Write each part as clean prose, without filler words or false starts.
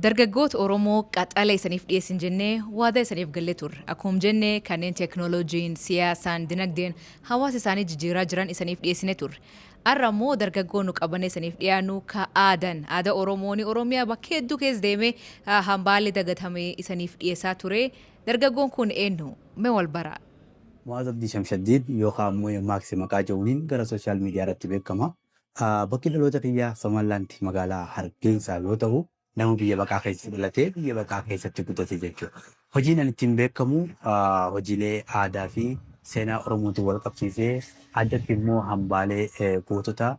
Dargaggoota Oromoo qaxalee isaniif dhiyeessin jennee waadaa isaniif gallee turre. Akkuma jenne kanneen teeknooloojiin, siyaasaan, dinagdeen hawaasa isaanii jijjiiraa jiran isaniif dhiyeessine turre. Har'a immoo dargaggoo nu qabannee isaniif dhiyaannu ka aadan aadaa Oromoon Oromiyaa bakka hedduu keessa deemee hambaalee dagatamee isaniif dhiyeessaa ture. Dargaggoon kun eenyu? Mee wal baraa. Mu'aaz Abdii Shamshaddiin yookaan immoo Maaksi maqaa jedhuun gara social media irratti beekama. Bakki dhaloota kiyyaa Somalilaand magaalaa Hargeysaa yoo ta'u, nama biyya baqaa keessa dhalatee biyya baqaa keessatti guddate jechuudha. Hojiin ani ittiin beekamu hojiilee aadaa fi seenaa Oromootiin wal qabsiisee, addatti immoo hambaalee gootota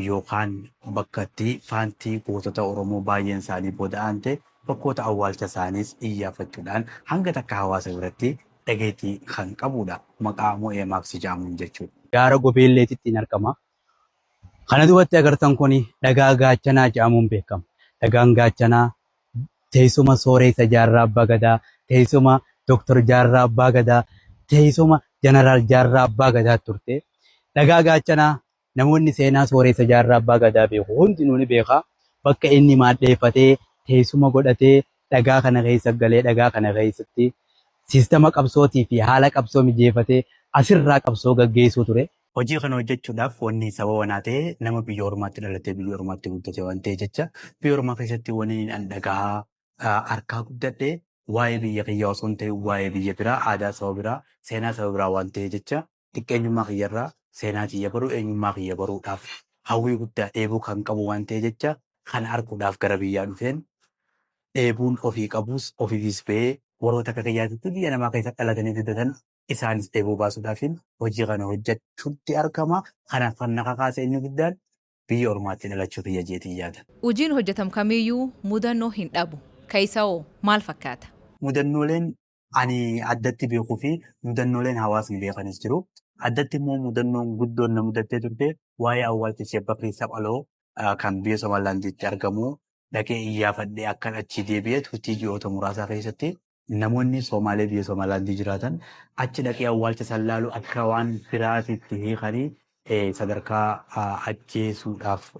yookaan bakka itti faantii gootota Oromoo baay'een isaanii booda aante bakkoota awwaalcha isaaniis iyyaafachuudhaan hanga takka hawaasa biratti dhageettii kan qabudha. Maqaa Mo'ee Maaksii jedhamuun jechuudha. Gaara Gobeelleetitti hin argama. Kana duubatti agartan kun dhagaa gaachanaa jedhamuun beekama. Dhagaan gaachanaa teessuma Sooressa Jaarraa Abbaa Gadaa, teessuma Dooktor Jaarraa Abbaa Gadaa, teessuma Jeneraal Jaarraa Abbaa Gadaa turte. Dhagaa gaachanaa namoonni seenaa Sooressa Jaarraa Abbaa Gadaa beeku hundinuu ni beeka. Bakka inni maadheeffatee teessuma godhatee dhagaa kana keessa galee dhagaa kana keessatti siistama qabsootii fi haala qabsoo mijeeffatee asirraa qabsoo gaggeessuu ture. Hojii kana hojjechuudhaaf wanni sababa naa ta'e nama biyya ormaatti dhalatee biyya ormaatti guddate waan ta'e jecha, biyya ormaa keessatti wanni an dhagaa harkaa guddadhe waa'ee biyya kiyyaa osoo hin ta'in waa'ee biyya biraa, aadaa saba biraa, seenaa saba biraa waan ta'e jecha, xiqqeenyummaa kiyyarraa seenaa kiyya baruu, eenyummaa kiyya baruudhaaf hawwii guddaa dheebuu kan qabu waan ta'e jecha, kana arguudhaaf gara biyyaa dhufeen dheebuun ofii qabus ofiifis ba'ee warroota akka kiyyaatitti biyya namaa keessa dhalatanii guddatan isaanis dheebuu baasuudhaafin hojii kana hojjechuutti argama. Kanaaf kan na kakaase inni guddaan biyya ormaatti dhalachuu kiyya jeetiin yaada. Hojiin hojjetamu kamiyyuu mudannoo hin dhabu. Kaayisa'oo maal fakkaata? Mudannooleen ani addatti beekuu fi mudannooleen hawaasni beekanis jiru. Addatti immoo mudannoon guddoon na mudattee turte waa'ee awwaalcha Sheek Bakrii Saphaloo kan biyya Somalilaanditti argamu dhaqee iyyaafadhee akkan achii deebi'ee turtii ji'oota muraasaa keessatti namoonni Somaalee biyya Somalilaandii jiraatan achi dhaqee awwaalcha san laalu akka waan biraatitti hiikanii sadarkaa ajjeesuudhaaf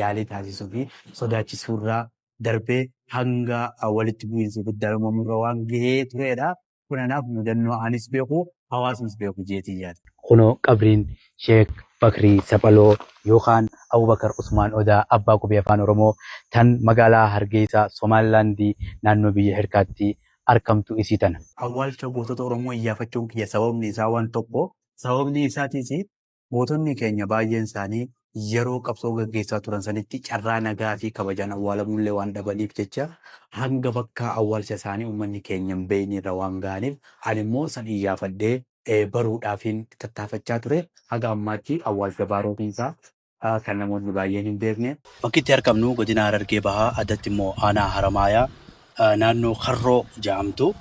yaalii taasisuu fi sodaachisuurraa darbee hanga walitti bu'iinsi guddaan uumamurra waan gahee turedha. Kun anaaf mudannoo anis beeku hawaasnis beeku jeetii yaada. Kunoo qabriin Sheek Bakrii Saphaloo yookaan Abubakar Usmaan Odaa abbaa qubee afaan Oromoo tan magaalaa Hargeysaa Somaalilaandii naannoo biyya Hirkaatti argamtu isii tana. Awwaalcha gootota Oromoo iyyaafachuun kiyya sababni isaa waan tokko, sababni isaatiis gootonni keenya baay'een isaanii yeroo qabsoo gaggeessaa turan sanitti carraa nagaa fi kabajaan awwaalamuullee waan dhabaniif jecha hanga bakka awwaalcha isaanii uummanni keenya hin beekne irra waan ga'aniif ani immoo san iyyaafadhee baruudhaafiin tattaafachaa ture. Haga ammaatti awwaalcha Baarootiinsaa kan namoonni baay'een hin beekne. Bakki itti argamnu godina Harargee Bahaa, addatti immoo aanaa Haramaayaa naannoo Karroo jedhamtu.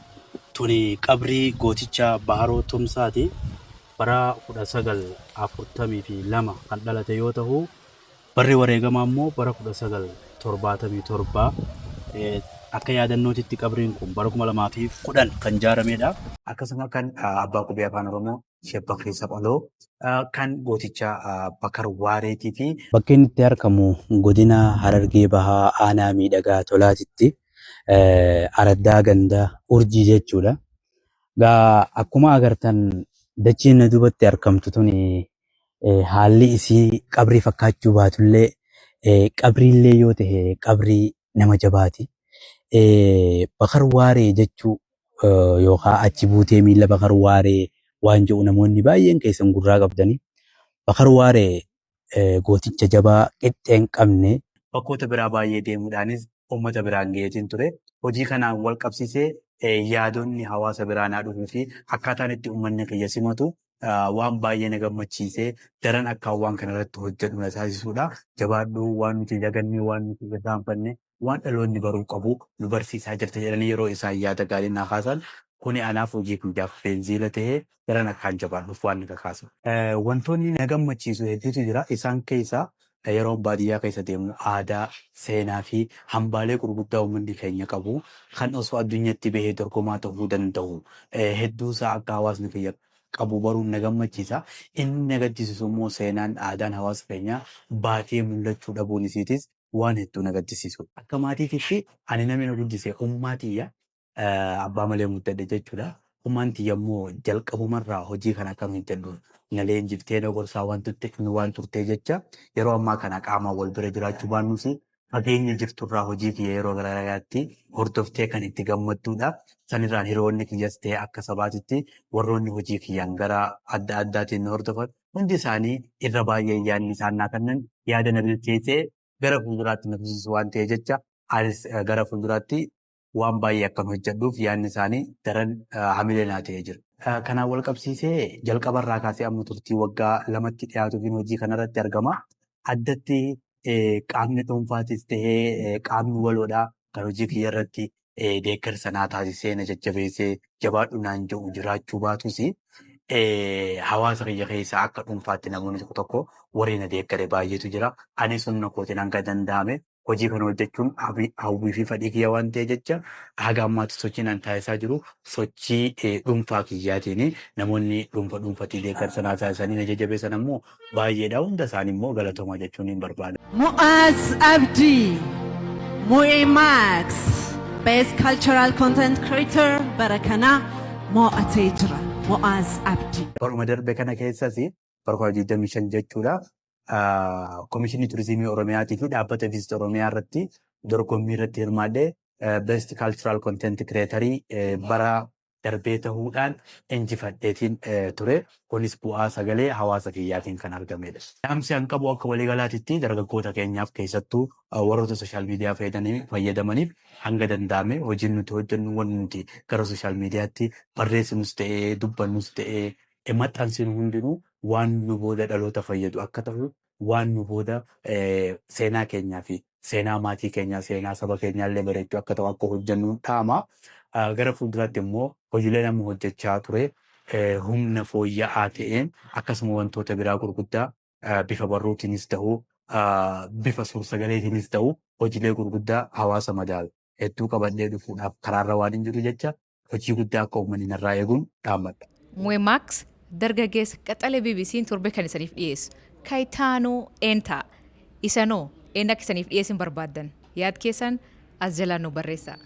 Tuni qabrii gooticha Baharoo Tumsaati. Bara 1942 kan dhalate yoo ta'u, barri wareegamaa immoo bara 1977. Akka yaadannootitti qabriin kun bara 2010 kan ijaaramedha. Akkasuma kan abbaa qubee afaan Oromoo Sheek Bakrii Saphaloo, kan gooticha Bakar Waareetii fi Bakki inni itti argamu godina Harargee Bahaa aanaa Miidhagaa Tolaatitti, araddaa ganda Urjii jechuudha. Gaa akkuma agartan dachiin na duubatti argamtu tuni haalli isii qabrii fakkaachuu baatullee, qabriillee yoo ta'e qabrii nama jabaati. Bakar Waaree jechuu yookaan achi buutee miila Bakar Waaree waan jedhu namoonni baay'een keessan gurraa qabdanii. Bakar Waaree gooticha jabaa qixxee hin qabne. Bakkoota biraa baay'ee deemuudhaanis uummata biraan gaheetiin ture. Hojii kanaan wal qabsiisee yaadonni hawaasa biraa naa dhufuu fi akkaataan itti uummanni kiyya simatu waan baay'ee na gammachiisee daran akka waan kana irratti hojjedhu na taasisuudha. Jabaadhuu, waan nuti daganne, waan nuti irraanfanne, waan dhaloonni baruu qabu nu barsiisaa jirta jedhanii yeroo isaan yaada gaarii naa kaasan, kuni anaaf hojii kiyyaaf beenziila ta'ee daran akkaan jabaadhuuf waan na kakaasu. Wantoonni na gammachiisu hedduutu jira. Isaan keessaa yeroo baadiyyaa keessa deemu aadaa, seenaa fi hambaalee gurguddaa uummanni keenya qabu kan osoo addunyatti bahee dorgomaa ta'uu danda'u hedduusaa akka hawaasni kiyya qabu baruun na gammachiisa. Inni na gaddisiisu immoo seenaan aadaan hawaasa keenyaa baatee mul'achuu dhabuun isiitis waan hedduu na gaddisiisudha. Akka maatiititti ani namni na guddise ummaa tiyya, abbaa malee guddadhe jechuudha. Ummaan tiyya immoo jalqabumarraa hojii kana akkan hojjedhu na leenjiftee na gorsaa waan turtee jecha, yeroo ammaa kana qaamaan wal bira jiraachuu baannus, fageenya jirturraa hojii kiyya yeroo garaagaraatti hordoftee kan itti gammadduudha. Sanirraan hiriyoonni kiyyas ta'e akka sabaatitti warroonni hojii kiyyaan gara adda addaatiin na hordofan hundi isaanii irra baay'ee yaadni isaan naa kennan yaada na bilcheessee gara fuulduraatti na fufsiisu waan ta'eef jecha, anis gara fuulduraatti waan baay'ee akkan hojjedhuuf yaadni isaanii daran hamilee naa ta'ee jira. Kanaan wal qabsiisee jalqabarraa kaasee amma turtii waggaa 2tti dhiyaatuuf hojii kanarratti argama. Addatti qaamni dhuunfaatis ta'ee qaamni waloodhaa kan hojii kiyya irratti deeggarsa naa taasisee, na jajjabeessee, jabaadhu naan jedhu jiraachuu baatus, hawaasa kiyya keessaa akka dhuunfaatti namoonni tokko tokko warri na deeggare baay'eetu jira. Anis humna kootiin hanga danda'ame hojii kana hojjechuun hawwii fi fedhii kiyya waan ta'e jecha, haga ammaatti sochiin an taasisaa jiru sochii dhuunfaa kiyyaatiin. Namoonni dhuunfa dhuunfaatti deeggarsa naa taasisanii na jajjabeessan ammoo baay'eedha. Hunda isaanii immoo galatoomaa jechuun hin barbaada. Mu'az Abdi, Mu'e Max, Best Cultural Content Creator bara kanaa mo'atee jira. Mu'az Abdi. Baruma darbe kana keessas, bara 2025 jechuudha, Komishinii Turizimii Oromiyaatii fi dhaabbata Visit Oromiyaa irratti dorgommii irratti hirmaadhee Best Cultural Content Creatorii bara darbee ta'uudhaan injifadheetiin ture. Kunis bu'aa sagalee hawaasa kiyyaatiin kan argamedha. Dhaamsi an qabu akka waliigalaatitti dargaggoota keenyaaf, keessattuu warroota social media fayyadamaniif, hanga danda'ame hojiin nuti hojjennu, wanti nuti gara social mediaatti barreessinus ta'ee, dubbannus ta'ee, maxxansinu hundinuu waan nu booda dhaloota fayyadu akka ta'u, waan nu booda seenaa keenyaa fi seenaa maatii keenyaa, seenaa saba keenyaa illee bareechuu akka ta'u akka hojjennu dhaama. Gara fuulduraatti immoo hojiilee namni hojjechaa ture humna fooyya'aa ta'een, akkasuma wantoota biraa gurguddaa bifa barruutiinis ta'u, bifa suur-sagaleetiinis ta'u, hojiilee gurguddaa hawaasa madaalu hedduu qabadhee dhufuudhaaf karaarra waan hin jiru jecha, hojii guddaa akka uummanni narraa eeguun dhaammadha. Mu'e Max dargaggeessa qaxalee BBC'n torbe kan isaniif dhiyeessu. Kayitaanuu eentaa? Isanoo een akka isaniif dhiyeessin barbaaddan? Yaad keessan as jalaan nu barreessaa.